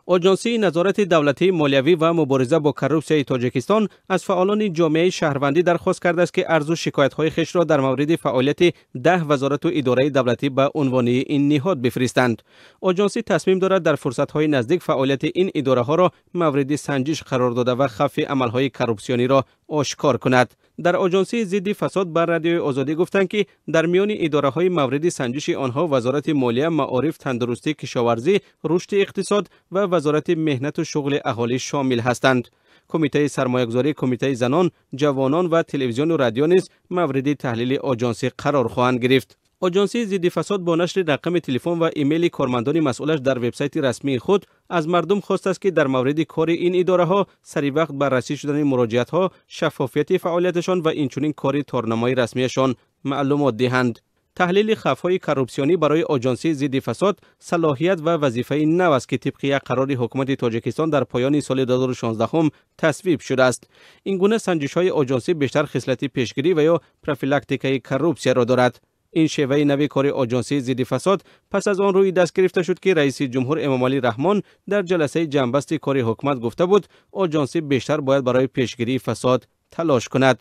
Оҷонсии назорати давлатии молиявӣ ва мубориза бо коррупсияи Тоҷикистон аз фаъолони ҷомеаи шаҳрвандӣ дархост кардааст, ки арзу шикоятҳои хешро дар мавриди фаъолияти 10 вазорату идораи давлатӣ ба унвони ин ниҳод бифиристанд. Оҷонсӣ тасмим дорад дар фурсатҳои наздик фаъолияти ин идораҳоро мавриди санҷиш қарор дода ва хавфи амалҳои коррупсиониро ошкор кунад. Дар Оҷонсии зидди фасод ба Радиои Озодӣ гуфтанд, ки дар миёни идораҳои мавриди санҷиши онҳо Вазорати молия, маориф, тандурустӣ, кишоварзӣ, рушди иқтисод ва Вазорати меҳнату шуғли аҳолӣ шомил ҳастанд. Кумитаи сармоягузорӣ, Кумитаи занон, ҷавонон ва телевизиону радио низ мавриди таҳлили оҷонсӣ қарор хоҳанд гирифт. Оҷонсии зидди фасод бо нашри рақами телефон ва имейли кормандони масъулаш дар вебсайти расмии худ аз мардум хостааст, ки дар мавриди кори ин идораҳо сари вақт баррасӣ шудани муроҷиатҳо, шаффофияти фаъолияташон ва инчунин кори торнамои расмияшон маълумот диҳанд. Таҳлили хавфҳои коррупсионӣ барои Оҷонсии зидди фасод салоҳият ва вазифаи нав аст, ки тибқи як қарори ҳукумати Тоҷикистон дар поёни соли 2016 тасвиб шудааст. Ин гуна санҷишҳои оҷонсӣ бештар хислати пешгирӣ ва ё профилактикаи коррупсияро дорад. Ин шеваи нави кори Оҷонсии зидди фасод пас аз он рӯи даст гирифта шуд, ки раиси ҷумҳур Эмомалӣ Раҳмон дар ҷаласаи ҷамъбасти кори ҳукумат гуфта буд, оҷонсӣ бештар бояд барои пешгирии фасод талош кунад.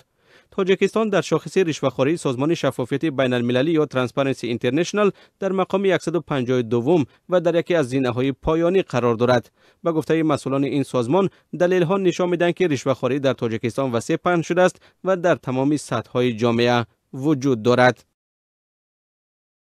Тоҷикистон дар шохиси ришвахории Созмони шаффофияти байналмилалӣ ё Transparency International дар мақоми 152 ва дар яке аз зинаҳои поёнӣ қарор дорад. Ба гуфтаи масъулони ин созмон, далелҳо нишон медиҳанд, ки ришвахорӣ дар Тоҷикистон васеъ паҳн шудааст ва дар тамоми сатҳҳои ҷомеа вуҷуд дорад.